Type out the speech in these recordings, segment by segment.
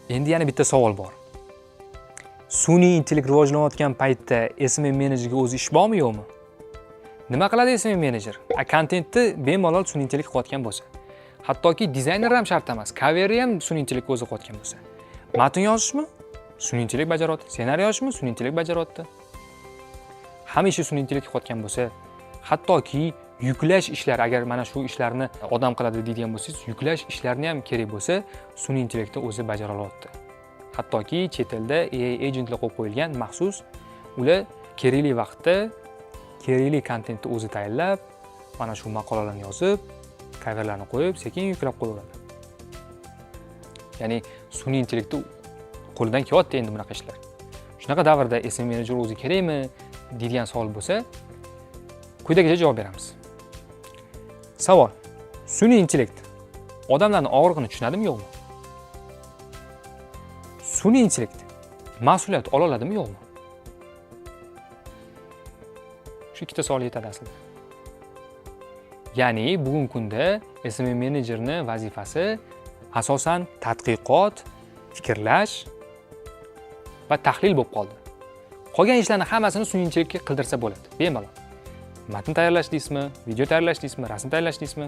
Endi yana bitta savol bor. Sun'iy intellekt rivojlanayotgan paytda SMM menejerga o'zi ish bormi, yo'qmi? Nima qiladi SMM menejer? A kontentni bemalol sun'iy intellekt qilayotgan bo'lsa, hattoki dizayner ham shart emas, coverni ham sun'iy intellekt o'zi qilayotgan bo'lsa, matn yozishmi? Sun'iy intellekt bajaryapti. Ssenariy yozishmi? Sun'iy intellekt bajaryapti. Hamma ishni sun'iy intellekt qilayotgan bo'lsa, hattoki yuklash ishlari, agar mana shu ishlarni odam qiladi deydigan bo'lsangiz, yuklash ishlarini ham kerak bo'lsa, sun'iy intellektni o'zi bajara olyapti. Hattoki chet elda AI agentlar qo'yib qo'yilgan maxsus, ular kerakli vaqtda kerakli kontentni o'zi tayyorlab, mana shu maqolalarni yozib, coverlarni qo'yib, sekin yuklab qo'yaveradi. Ya'ni sun'iy intellektni qo'lidan kelyapti endi bunaqa ishlar. Shunaqa davrda SMM menejer o'zi kerakmi deydigan savol bo'lsa, quyidagicha javob beramiz. Savol: sun'iy intellekt odamlarning og'rig'ini tushunadimi, yo'qmi? Sun'iy intellekt mas'uliyat ola oladimi, yo'qmi? Shu ikkita savol yetadi aslida. Ya'ni bugungi kunda SMM menejerni vazifasi asosan tadqiqot, fikrlash va tahlil bo'lib qoldi. Qolgan ishlarni hammasini sun'iy intellektga qildirsa bo'ladi, bemalol. Matn tayyorlash deysizmi, video tayyorlash deysizmi, rasm tayyorlash deysizmi,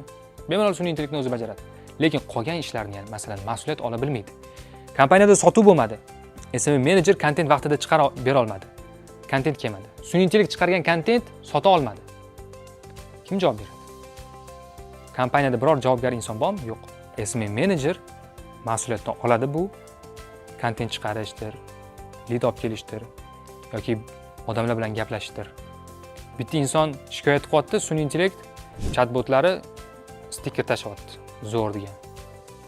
bemalol sun'iy intellektni o'zi bajaradi. Lekin qolgan ishlarni, ya'ni masalan, mas'uliyat ola bilmaydi. Kompaniyada sotuv bo'lmadi. SMM menejer kontent vaqtida chiqara bera olmadi. Kontent kelmadi. Sun'iy intellekt chiqargan kontent sota olmadi. Kim javob beradi? Kompaniyada biror javobgar inson bormi? Yo'q. SMM menejer mas'uliyatni oladi, bu kontent chiqarishdir, lid olib kelishdir yoki odamlar bilan gaplashishdir. Bitta inson shikoyat qilyapti, sun'iy intellekt chatbotlari stiker tashlayapti, zo'r degan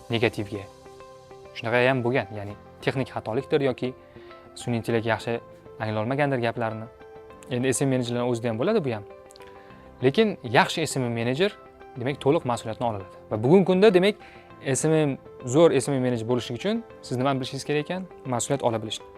negativga. Shunaqa ham bo'lgan, ya'ni texnik xatolikdir yoki sun'iy intellekt yaxshi anglolmagandir gaplarni. Endi SMM menejerlarning o'zida ham bo'ladi bu ham. Lekin yaxshi SMM menejer demak to'liq mas'uliyatni ola oladi. Va bugungi kunda demak SMM zo'r SMM menejer bo'lish uchun siz nimani bilishingiz kerak ekan? Mas'uliyat ola bilishni.